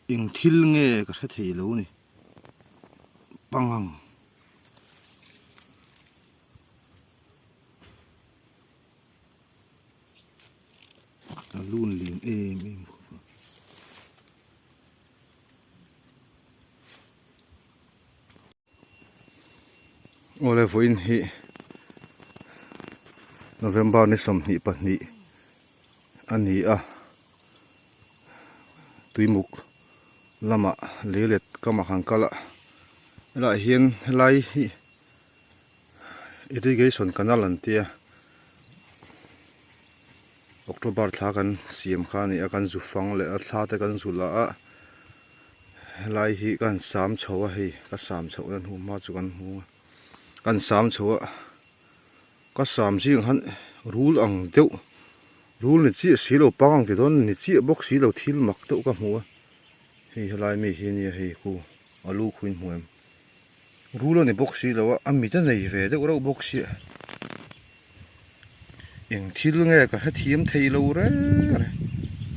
Eng thil nge ka hre thei lo ni pangang. A lun lian em em khawp a. Awle vawiin hi November ni 22 a ni a tuimuk lamah leilet kam ah han kal a helaiah hian helai hi irrigation canal an tia October thla kan siam kha a ni a kan zu fang leh a thla te kan zu la a helai hi ka han sam chho a hei ka sam chhoh na hnu hma chu kan hmu a ka han sam chho a ka sam zing han rul ang deuh rul ni chiah si lo pang ang ti dawn ni chiah bawk si lo thil mak deuh ka hmu a hei helai mi hi nia hei khu a lu khu in hmu em. Rul a ni bawk si lo a, a mit a nei ve deuh reuh bawk sia. Eng thil nge ka hrethiam thei lo reng reng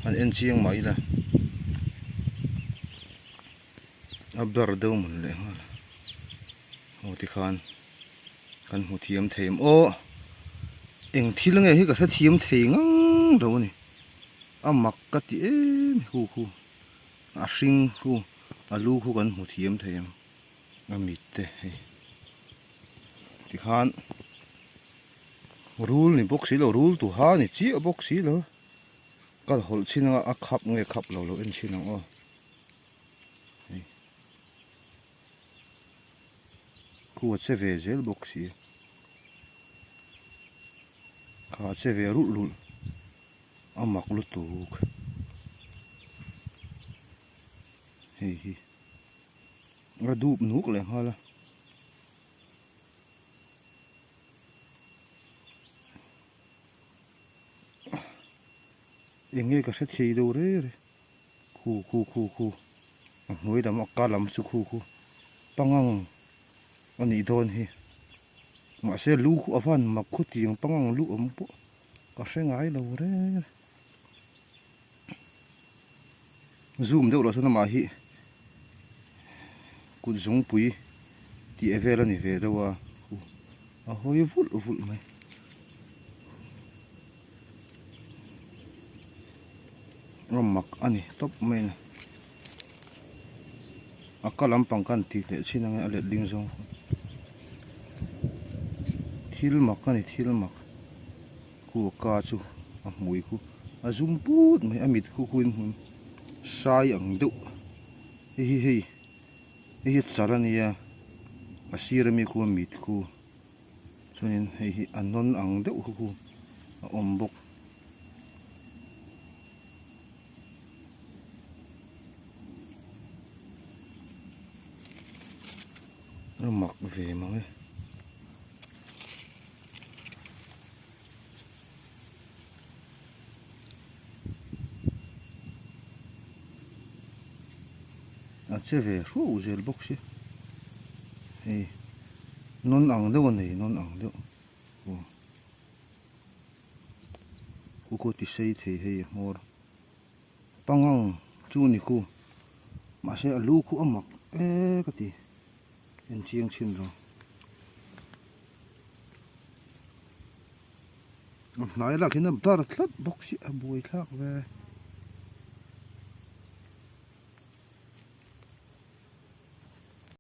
han en chiang mah ila. A blur deuh mawn leh nghal. Aw tikhan kan hmu thiam thei em aw. Eng thil nge hi ka hrethiam thei ngang lo a ni. A mak ka ti em hu hu. A hring khu a lu khu kan hmu thiam thei ang a mit te hei tikhan rul ni bawk si lo rul tuha ni chiah bawk si lo kal hawlh chin anga a khap nge khap lo lo en chin ang aw hei khu a che ve zel bawk si kha a che ve rulh rulh. A mak lutuk hei hi a dup nuk leh nghal a eng nge ka hre thei deuh rei rei khu khu khu khu a hnuai lam a ka lam chu khu khu pangang a nih dawn hi mahse lu khu a van mak khu tiang pangang lu awm pawh. Ka hre ngai lo reng a zoom deuh loh chuan amah hi kut zungpui tih vel a ni ve deuh a a hawi vulh vulh mai. A mak a ni tawp mai a ni a ka lampang khan tih leh chin ang a letling zawng thil mak a ni thil mak khu a ka chu a hmui khu a zum put mai a mit khu khu in hmu sai ang deuh hei hi hei hei hi chal a nia a sir ami khu a mit khu chuanin hei hi a nawn ang deuh khu khu a awm bawk. A mak ve mang e. A che ve hruau zel bawk si. Hei nawn ang deuh a nei nawn ang deuh. Aw. Khu khu ti sei thei hei a hmawr pangang chu ni khu mahse a lu khu a mak e ka ti en chiang chhin lo a hnai lak hian a bar tlat bawk si a buai thlak ve.